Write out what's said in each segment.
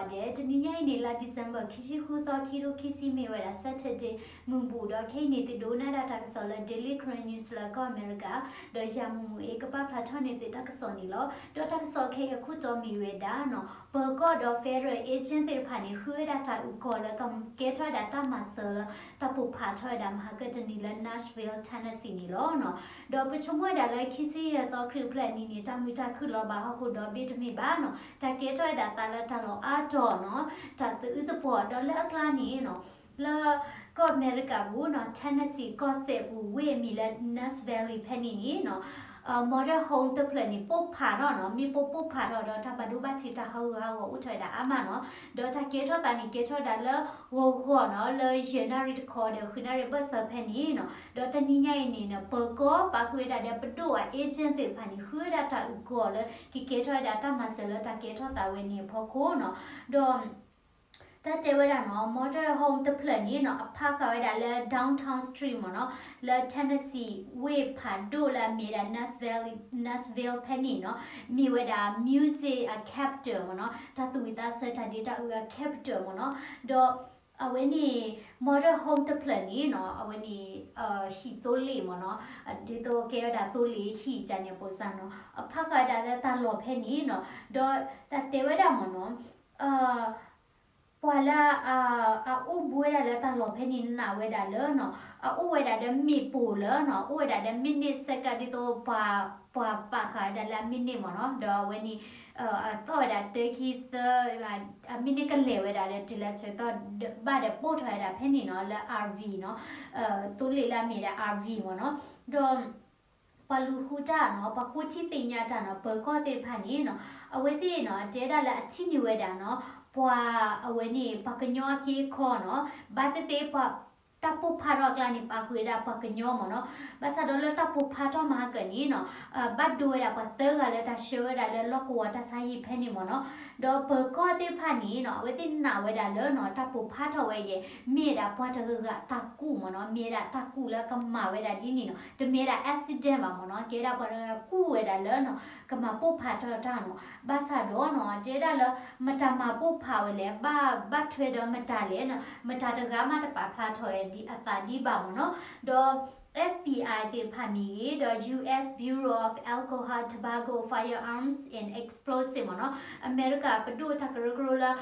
ဂီၤဒဲး တနံၤညါအံၤန့ၣ် လါ December ခံဆံဃုသီ ခံထိခံဆံ မ့ၢ်ဝဲဒၣ် Saturday မုၢ်ဘူၣ် ဒီးခဲအံၤန့ၣ် သုဒိးနၣ်ဒၣ်တၢ်ကစီၣ်လၢ Daily Karen News လၢကီၢ်အမဲရကၤ ဒီးယၤမူမူအ့ ကပာ်ဖျါထီၣ်န့ၢ်သုတၢ်ကစီၣ်န့ၣ်လီၤ. ဒီးတၢ်ကစီၣ်ခဲအံၤအခိၣ်တီမ့ၢ်ဝဲဒၣ်နီၤ ပၢၤကီၢ်ဒီး federal agent သ့ၣ်တဖၣ်န့ၣ် ဃုဝဲဒၣ်တၢ်အုၣ်ကီၤလၢကကဲထီၣ်ဝဲဒၣ်တၢ်မၤစၢၤလၢ တၢ်ပိၢ်ဖးထီၣ်ဝဲဒၣ်မဟါကတနံၤလၢ Nashville Tennessee န့ၣ်လီၤနီၤ. ဒီးပဆိကမိၣ်ဝဲဒၣ်လၢခံဆံယဲၢ်သီခရံာ်ဖျၢၣ်နံၤန့ၣ် တၢ်မုာ်တၢ်ခုၣ်လီၤဘၣ်ဟီၣ်ခိၣ်ဒီဘ့ၣ်တမ့ၢ်ဘၣ်နီၤ တၢ်ကဲထီၣ်ဝဲဒၣ်သးလၢတၢ်လီၤအါတီၤနီၤ တၢ်သအုးသပှီၤ ဒီးလၢအကျါန့ၣ်နီၤ လၢကီၢ်အမဲရကၤပူၤနီၤ Tennessee ကီၢ်စဲၣ်ပူၤ ဝ့ၢ်အမံၤလၢ Nashville ဖဲန့ၣ်န့ၣ်နီၤ mobile home တဖျၢၣ်န့ၣ် ပိၢ်ဖးထီၣ်နီၤ မ့ၣ်ပိၢ်ပိၢ်ဖးထီၣ်ဒီး တၢ်ဘၣ်ဒိဘၣ်ထံးတၢ်ဟးဂူာ်ဟးဂီၤအိၣ်ထီၣ်ဝဲဒၣ်အါမးနီၤ ဒီးတၢ်ကဲထီၣ်သးန့ၣ် ကဲထီၣ်ဝဲဒၣ်လၢဂီၤဂီၤနီၤ လၢယဲၢ်နၣ်ရံၣ်တခီဒီးဃုနၣ်ရံၣ်ဘၢၣ်စၢၤဖဲန့ၣ်နီၤ ဒီးတနံၤညါအံၤန့ၣ်နီၤ ပၢၤကီၢ်ပာ်ဃုာ်ဝဲဒၣ်ဒီးပဒိၣ်အ agent သ့ၣ်တဖၣ်န့ၣ် ဃုဝဲဒၣ်တၢ်အုၣ်ကီၤလၢ ကကဲထီၣ်ဝဲဒၣ်တၢ်မၤစၢၤလၢတၢ်ကဲထီၣ်သးဝဲန့ၣ်အဖီခိၣ်နီၤ ဒီး တၢ်တဲဝဲဒၣ်နီၤ mobile home တဖျၢၣ်န့ၣ်နီၤ အဖးဃာ်ဝဲဒၣ်လၢ Downtown Street မ့ၢ်နီၤ လၢ Tennessee ဝ့ၢ်ဖးဒိၣ်လၢအမ့ၢ်ဒၣ် Nashville, Nashville ဖဲန့ၣ်နီၤ မ့ၢ်ဝဲဒၣ် music အ capital မ့ၢ်နီၤ တၢ်သူၣ်ဝံၣ်သးဆၢတၢ်ဒ့တၢ်အုၣ်အ capital မ့ၢ်နီၤ ဒီးအဝဲန့ၣ် mobile home တဖျၢၣ်န့ၣ်နီၤ အဝဲန့ၣ် ဟံၣ်သိလ့ၣ်မ့ၢ်နီၤ ဒ်သိးကဲဝဲဒၣ်သိလ့ၣ်ဟံၣ်ကန့ၣ်အပိစၢ်နီၤ အဖးဃာ်ဝဲဒၣ်လၢတၢ်လီၢ်ဖဲန့ၣ်နီၤ ဒီးတၢ်တဲဝဲဒၣ်မ့ၢ်နီၤ ပှၤလၢ အအိၣ်ဘူးဝဲဒၣ်လၢတၢ်လီၢ်ဖဲန့ၣ်နာ်ဝဲဒၣ်လၢနီၤ အအိၣ်ဝဲဒၣ်ဒီးမ့ၣ်ပိၢ်လၢနီၤ အိၣ်ဝဲဒၣ်ဒီး မံးနံးစဲကါ ဒ်သိးပှၤ ပှၤပာ်ဃာ်ဝဲဒၣ်လၢအမံးနံးမ့ၢ်နီၤ ဒီးအဝဲန့ၣ် အသီၣ်ဝဲဒၣ်တၢခံသၢ အမံးနံးကလဲၤဝဲဒၣ်ဒီးတုၤလၢဆၢကတီၢ်ဘၣ်ဒီးပိၢ်ထီၣ်ဝဲဒၣ်ဖဲန့ၣ်နီၤ လၢ R V နီၤ သိလ့ၣ်လၢအမ့ၢ်ဒၣ် R V မ့ၢ်နီၤ ဒီး ပှၤလူၤဃုတၢ်နီၤ ပှၤဃိထံသ့ၣ်ညါတၢ်နီၤ ပၢၤကီၢ်သ့ၣ်တဖၣ်န့ၣ်နီၤ အဝဲသ့ၣ်နီၤ တဲဒၣ်လၢအထံၣ်န့ၢ်ဝဲဒၣ်နီၤ ပှၤအဝဲန့ၣ် ပှၤကညီအက့အခီနီၤ ဘၣ်သ့ၣ်သ့ၣ်ပှၤ တၢ်ပိၢ်ဖးထီၣ်အကျါန့ၣ် ပာ်ဃုာ်ဝဲဒၣ်ပှၤကညီမ့ၢ်နီၤ ဘၣ်ဆၣ်ဒီးလၢတၢ်ပိၢ်ဖးထီၣ်မဟါကၢန့ၣ်နီၤ ဘၣ်ဒိဝဲဒၣ်ပှၤသၢဂၤလၢတၢ်ဆှၢဝဲဒၣ်လၢလီၢ်ကဝီၤတၢ်ဆါဟံၣ်ဖဲန့ၣ်မ့ၢ်နီၤ ဒီးပၢၤကီၢ်သ့ၣ်တဖၣ်န့ၣ်နီၤ အဝဲသ့ၣ်နာ်ဝဲဒၣ်လၢနီၤ တၢ်ပိၢ်ဖးထီၣ်ဝဲအံၤ မ့ၢ်ဝဲဒၣ်ပှၤတဂၤဂၤတၢ်ကူၣ်မ့ၢ်နီၤ မ့ၢ်ဝဲဒၣ်တၢ်ကူၣ်လၢကမၤဝဲဒၣ်ဒ်န့ၣ်နီၤ တမ့ၢ်ဝဲဒၣ် accident ဘၣ်မ့ၢ်နီၤ ကဲဒၣ်ပှၤတဂၤဂၤကူၣ်ဝဲဒၣ်လၢနီၤ ကမၤပိၢ်ဖးထီၣ်တၢ်နီၤ ဘၣ်ဆၣ်ဒီးနီၤ တဲဒၣ်လၢ မတၤမၤပိၢ်ဖးဝဲလဲၣ် ဘၣ် ဘၣ်ထွဲဒီးမတၤလဲၣ်နီၤ မတၤတဂၤမးတပာ်ဖျါထီၣ်ဝဲဒ်အသးဒ်ဘၣ်မ့ၢ်နီၤ ဒီး F B I သ့ၣ်တဖၣ်မ့ၢ်ဂ့ၤ ဒီး U S Bureau of Alcohol, Tobacco, Firearms and Explosive မ့ၢ်နီၤ အမဲရကၤပဒိၣ်တၢ်ကရၢကရိလၢ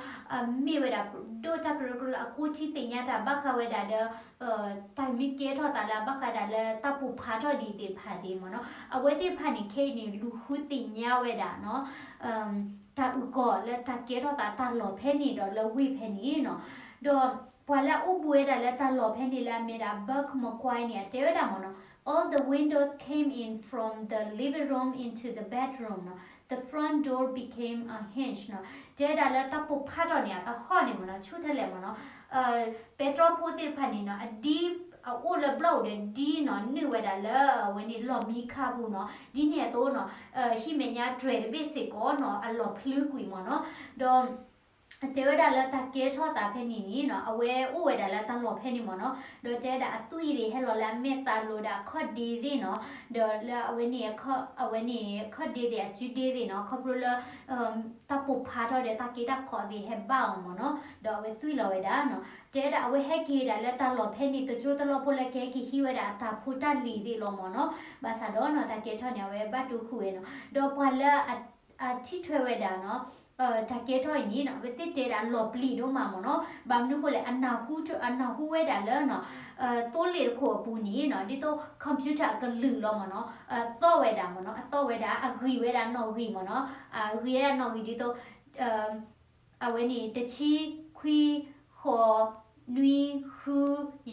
မ့ၢ်ဝဲဒၣ်ပဒိၣ်တၢ်ကရၢကရိလၢအဃိထံသ့ၣ်ညါတၢ်ဘၣ်ဃးဝဲဒၣ်ဒီး တၢ်မ့ၢ်ကဲထီၣ်သးလၢအဘၣ်ဃးဒၣ်လၢတၢ်ပိၢ်ဖးထီၣ်ဒ်သ့ၣ်တဖၣ်သ့ၣ်မ့ၢ်နီၤ အဝဲသ့ၣ်တဖၣ်န့ၣ် ခဲအံၤန့ၣ် လူၤဃုသ့ၣ်ညါဝဲဒၣ်နီၤ တၢ်အုၣ်ကီၤလၢတၢ်ကဲထီၣ်သးတၢ်လီၢ်ဖဲန့ၣ်ဒီးလၢဝ့ၢ်ဖဲန့ၣ်နီၤ ဒီးပှၤလၢအအိၣ်ဘူးဝဲဒၣ်လၢတၢ်လီၢ်ဖဲန့ၣ်လၢအမ့ၢ်ဒၣ် Buck McCoy န့ၣ် အတဲဝဲဒၣ်မ့ၢ်နီၤ All the windows came in from the living room into the bedroom နီၤ the front door became unhinged နီၤ တဲဝဲဒၣ်လၢတၢ်ပိၢ်ဖးထီၣ်န့ၣ် အသဟီၣ်န့ၣ်မ့ၢ်နီၤ ဆူၣ်ထဲလဲၣ်မ့ၢ်နီၤ ပဲတြီဖိသ့ၣ်တဖၣ်န့ၣ်နီၤ အဒ် အအိၣ်လၢဘျီၣ်အိၣ်ဒီးဒ်နီၤ နုာ်ဝဲဒၣ်လၢအဝဲန့ၣ်လီၢ်မံခါပူၤနီၤ ဒ်န့ၣ်အသိးနီၤ ဟံၣ်မဲာ်ညါတြဲၤတဘ့ၣ်စ့ၢ်ကီးနီၤ အလီၢ်ဖျုကွံာ်မ့ၢ်နီၤ ဒီး တဲဝဲဒၣ်လၢတၢ်ကဲထီၣ်သးဖဲန့ၣ်န့ၣ်နီၤ အဝဲအိၣ်ဝဲဒၣ်လၢတၢ်လီၢ်ဖဲန့ၣ်မ့ၢ်နီၤ ဒီးတဲဝဲဒၣ်အသွံၣ်သ့ၣ်ဟဲလီၤလၢအမဲာ်သးလိၤဒီးအခီၣ်ဒ့သ့ၣ်နီၤ ဒီးလၢအဝဲန့ၣ် အဝဲန့ၣ်အခီၣ်ဒ့သ့ၣ်အစုဒ့သ့ၣ်နီၤ ခီဖျိလၢ တၢ်ပိၢ်ဖးထီၣ်ဒီးတၢ်က့တၢ်ခိးသ့ၣ်ဟဲဘၣ်အီၤမ့ၢ်နီၤ ဒီးအဝဲသွံၣ်လီၤဝဲဒၣ်နီၤ တဲဝဲဒၣ်အဝဲဟဲက့ၤဝဲဒၣ်လၢတၢ်လီၢ်ဖဲန့ၣ် တကၠိတလီၢ်ဖိလၢကဟဲက့ၤဟံးဝဲဒၣ်အတၢ်ဖိတၢ်လံၤသ့ၣ်လီၤမ့ၢ်နီၤ ဘၣ်ဆၣ်ဒီးနီၤ တၢ်ကဲထီၣ်န့ၣ် အဝဲဘၣ်တိၢ်ဃုာ်ဝဲနီၤ ဒီးပှၤလၢ အထံၣ်ထွဲဝဲဒၣ်နီၤ တၢ်ကဲထီၣ်အံၤန့ၣ်နီၤ အဝဲသ့ၣ်တဲဒၣ်လီၤပျံၤဒိၣ်မးမ့ၢ်နီၤ ဘၣ်မနုၤဃိလဲၣ် အနၢ်ဟူ အနၢ်ဟူဝဲဒၣ်လၢနီၤ သိလ့ၣ်တခိၣ်အပူၤန့ၣ်နီၤ ဒ်သိး computer အကလုာ်လီၤမ့ၢ်နီၤ အသီၣ်ဝဲဒၣ်မ့ၢ်နီၤ အသီၣ်ဝဲဒၣ် အဂံၢ်ဝဲဒၣ်နီၣ်ဂံၢ်မ့ၢ်နီၤ အဂံၢ်ဝဲဒၣ်နီၣ်ဂံၢ်ဒ်သိး အဝဲန့ၣ် တဆံ ခွံ ဃိး နွံ ဃု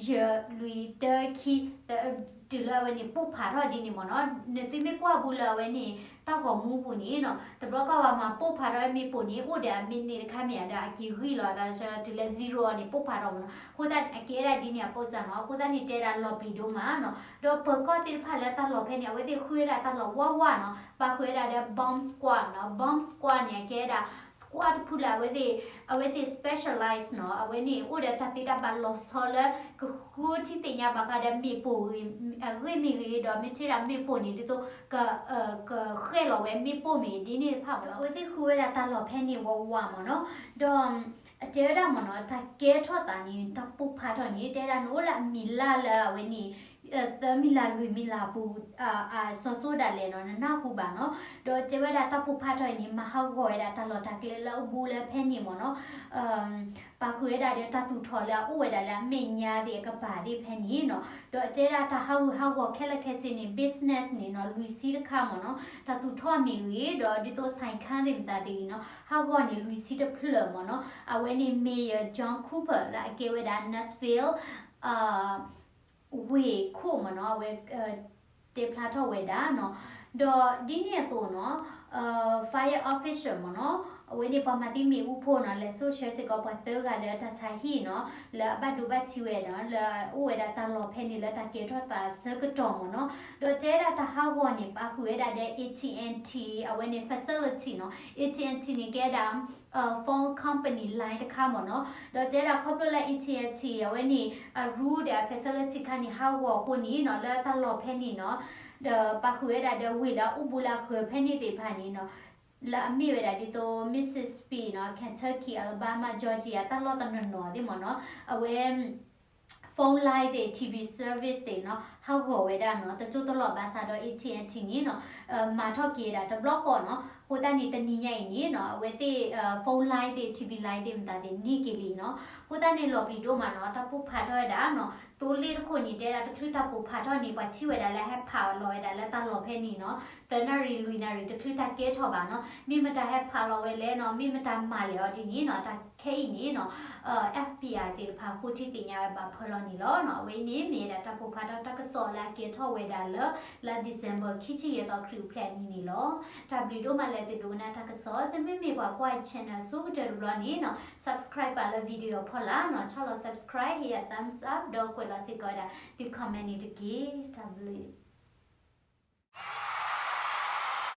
ယဲၢ် လွံၢ် တၢ ခံ တုၤလၢအဝဲန့ၣ် ပိၢ်ဖးထီၣ်ဒ်န့ၣ်မ့ၢ်နီၤ နသုမ့ၢ်ကွၢ်ဘူးလၢအဝဲန့ၣ် တၢ်ဂီၤမူပူၤန့ၣ်နီၤ တဘျီကီၢ်ဘၣ်မၤပိၢ်ဖးထီၣ်မ့ၣ်ပိၢ်န့ၣ် အိၣ်ဒီးအမံးနံးတခါမ့ၢ်ဧါဒီး အက့ၤဂံၢ်လီၤအသးတုၤလၢ zero န့ၣ် ပိၢ်ဖးထီၣ်မ့ၢ်နီၤ အဃိသတးန့ၣ် အကဲဒၣ်ဒ်န့ၣ်အပိစၢ်နီၤ အဃိသတးန့ၣ် တဲဒၣ်လီၤပျံၤဒိၣ်မးနီၤ ဒီးပၢၤကီၢ်သ့ၣ်တဖၣ်လၢတၢ်လီၢ်ဖဲန့ၣ် အဝဲသ့ၣ်ဃုဝဲဒၣ်တၢ်လီၢ်ဝးဝးနီၤ ပာ်ဃုာ်ဝဲဒၣ်ဒီး bomb squad နီၤ bomb squad န့ၣ် အကဲဒၣ် ကွၢ်တဖုလၢအဝဲသ့ၣ် အဝဲသ့ၣ် specialize နီၤ, အဝဲန့ၣ်အိၣ်ဒီးတၢ်သ့တၢ်ဘၣ်လီၤဆီလၢ ကဃုထံသ့ၣ်ညါဘၣ်ဃးဒီးမ့ၣ်ပိၢ်အဂ့ၢ်မ့ၢ်ဂ့ၤဒီး မ့ၢ်ထဲဒၣ်မ့ၣ်ပိၢ်န့ၣ် ဒ်သိး ကဃဲၣ်လီၤဝဲမ့ၣ်ပိၢ်မ့ၢ်ဒ်န့ၣ်တဖၣ်မ့ၢ်နီၤ, အဝဲသ့ၣ်ဃုဝဲဒၣ်တၢ်လီၢ်ဖဲန့ၣ်ဝးဝးမ့ၢ်နီၤ, ဒီး အတဲဝဲဒၣ်မ့ၢ်နီၤ တၢ်ကဲထီၣ်သးန့ၣ် တၢ်ပိၢ်ဖးထီၣ်န့ၣ် တဲဒၣ်နအိၣ်လၢအမံၤလၢ်လၢအဝဲန့ၣ် သၢမံၤလၢ်လွံၢ်မံၤလၢ်အပူၤ အစီၤစိဒၣ်လဲာ်နီၤ နနၢ်ဟူဘၣ်နီၤ, ဒီးတဲဝဲဒၣ်တၢ်ပိၢ်ဖးထီၣ်အံၤန့ၣ် မၤဟးဂီၤဝဲဒၣ်တၢ်လီၢ်တၢ်ကျဲလၢအဘူးလၢဖဲန့ၣ်မ့ၢ်နီၤ, ပာ်ဃုာ်ဝဲဒၣ်ဒီးတၢ်သူၣ်ထီၣ်လၢအအိၣ်ဝဲဒၣ်လၢအမဲာ်ညါသ့ၣ်အကပၤသ့ၣ်ဖဲန့ၣ်နီၤ, ဒီးတဲဒၣ်တၢ်ဟးဂူာ်ဟးဂီၤခဲလၢာ်ခဲဆ့န့ၣ် business န့ၣ်နီၤ လွံၢ်ဆံတခါမ့ၢ်နီၤ, တၢ်သူၣ်ထီၣ်မ့ၢ်ဂ့ၤ ဒီးဒ်သိး ဆိုင်ခန်း သ့ၣ်မတၤသ့ၣ်ဂ့ၤနီၤ ဟးဂီၤန့ၣ်လွံၢ်ဆံတဖျၢၣ်မ့ၢ်နီၤ, အဝဲန့ၣ် Mayor John Cooper လၢအကဲဝဲဒၣ် Nashville ဝ့ၢ်ခိၣ်မ့ၢ်နီၤ အဝဲ တဲဖျါထီၣ်ဝဲဒၣ်နီၤ, ဒီးဒ်န့ၣ်အသိးနီၤ fire official မ့ၢ်နီၤ, အဝဲန့ၣ်ပှၤမၤသံမ့ၣ်အူဖိနီၤ လဲၤစိာ်ဆှၢစ့ၢ်ကီးပှၤသၢဂၤလၢတၢ်ဆါဟံၣ်နီၤ လၢအဘၣ်ဒိဘၣ်ထံးဝဲနီၤ လၢအအိၣ်ဝဲဒၣ်တၢ်လီၢ်ဖဲန့ၣ်လၢတၢ်ကဲထီၣ်သးဆၢကတီၢ်မ့ၢ်နီၤ, ဒီးတဲဒၣ်တၢ်ဟးဂီၤန့ၣ် ပာ်ဃုာ်ဝဲဒၣ်ဒီး A T and T အဝဲန့ၣ် facility နီၤ, A T and T န့ၣ်ကဲဒၣ် phone company line တခါမ့ၢ်နီၤ, ဒီးတဲဒၣ်ခီဖျိလၢ A T and T အဝဲန့ၣ် အ rule ဒီးအ facility ခါန့ၣ် ဟးဂီၤအဃိန့ၣ်နီၤ လၢတၢ်လီၢ်ဖဲန့ၣ်နီၤ, ဒီးပာ်ဃုာ်ဝဲဒၣ်ဒီးဝ့ၢ်လၢအအိၣ်ဘူးလၢအဃၢၤဖဲန့ၣ်သ့ၣ်တဖၣ်န့ၣ်နီၤ, လၢအမ့ၢ်ဝဲဒၣ်ဒ်သိး Mississippi နီၤ Kentucky Alabama Georgia တၢ်လီၢ်တနီၤနီၤသ့ၣ်မ့ၢ်နီၤ, အဝဲ phone line သ့ၣ် T V service သ့ၣ်နီၤ ဟးဂီၤဝဲဒၣ်နီၤ တကၠိတလီၢ်ဘၣ်ဆၣ်ဒီး A T and T န့ၣ်နီၤ မၤထီၣ်က့ၤဒၣ်တဘျီဃီနီၤ, အဃိသတးန့ၣ်တနံၤညါအံၤန့ၣ်နီၤ အဝဲသ့ၣ် phone line သ့ၣ် T V line သ့ၣ်မတၤသ့ၣ်န့ၢ်က့ၤလံနီၤ, အဃိသတးန့ၣ်လီၤပျံၤဒိၣ်မးနီၤ တၢ်ပိၢ်ဖးထီၣ်ဝဲဒၣ်နီၤ, သိလ့ၣ်တခိၣ်န့ၣ် တဲဒၣ်တချုးတၢ်ပိၢ်ဖးထီၣ်န့ၣ် ပှၤထံၣ်ဝဲဒၣ်လၢဟဲဖးလီၤဝဲဒၣ်လၢတၢ်လီၢ်ဖဲန့ၣ်နီၤ, သၢနၣ်ရံၣ်လွံၢ်နၣ်ရံၣ်တချုးတၢ်ကဲထီၣ်ဘၣ်နီၤ, မ့ၢ်မတၤဟဲဖးလီၤဝဲလဲၣ်နီၤ, မ့ၢ်မတၤမၤလဲၣ်အီၤဒ်န့ၣ်နီၤ, တၢ်ခဲအံၤန့ၣ်နီၤ F B I သ့ၣ်တဖၣ်ဃုထံသ့ၣ်ညါဝဲဘၣ်ဖၢလီၤန့ၣ်လီၤနီၤ, အဝဲအံၤန့ၣ်မ့ၢ်ဝဲဒၣ်တၢ်ပိၢ်ဖးထီၣ်တၢ်ကစီၣ်လၢအကဲထီၣ်ဝဲဒၣ်လၢ လါ December ခံဆံယဲၢ်သီခရံာ်အိၣ်ဖျဲၣ်အနံၤန့ၣ်လီၤ. တၢ်ဘျုးဒိၣ်မးလၢသုဒိကနၣ်တၢ်ကစီၣ်, သုမ့မ့ၢ်ပှၤကွၢ် channel ဆိကတၢၢ်တဘျီန့ၣ်နီၤ subscribe ပာ်လၢ video ဖီလာ်နီၤ, ဆီၣ်လီၤ subscribe ဟ့ၣ်ယၤ thumbs up ဒီးကွဲးလီၤစ့ၢ်ကီးဝဲဒၣ်သု comment န့ၣ်တက့ၢ်. တၢ်ဘျုး